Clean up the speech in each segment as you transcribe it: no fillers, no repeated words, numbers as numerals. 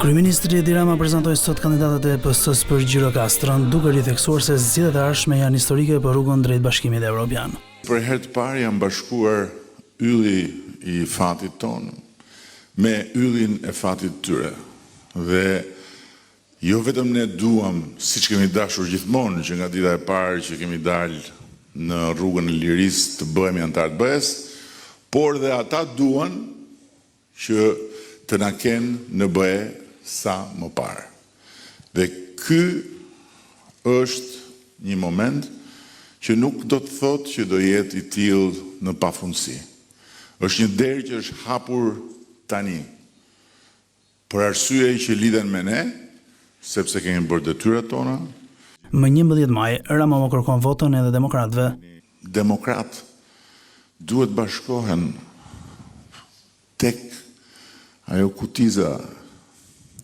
Kryeministri Edi Rama prezantoi sot kandidatët e PS-së për Gjirokastrën, duke ritheksuar se zgjedhjet e ardhshme janë historike për rrugën drejt Bashkimit Evropian. Për herë të parë janë bashkuar ylli i fatit tonë me yllin e fatit të tyre dhe jo vetëm ne duam, siç kemi dashur gjithmonë që nga dita e parë që kemi dalë në rrugën e lirisë të bëhemi anëtarë të BE-së, por dhe ata duan që të na kenë në BE sa më parë. Dhe ky është një moment që nuk do të thotë që do jetë i tillë në pafundësi. Është një derë që është hapur tani, për arsye që lidhen me ne, sepse kemi bërë detyrat tona. Më 11 maj, Rama u kërkon votën edhe demokratëve. Demokratë duhet bashkohen tek ajo kutiza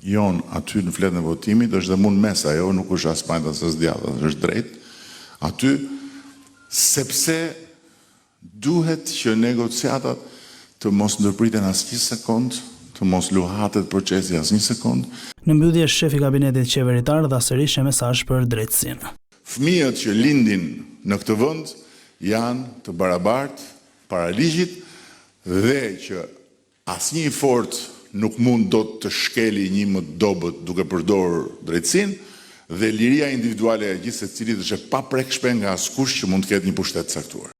jonë aty në fletën e votimit, është dhe mu në mes ajo, nuk është as majtas as djathtas, është drejt aty, sepse duhet që negociatat të mos ndërpriten asnjë sekond, të mos luhatet procesi asnjë sekond. Në mbyllje, shefi i kabinetit qeveritar dha sërish një mesazh për drejtësinë. Fëmijët që lindin në këtë vend janë të barabartë para ligjit dhe që asnjë i fortë nuk mund dot të shkeli një më të dobët duke përdorur drejtësinë dhe liria individuale e gjithsecilit është e paprekshme nga askush që mund të ketë një pushtet të caktuar.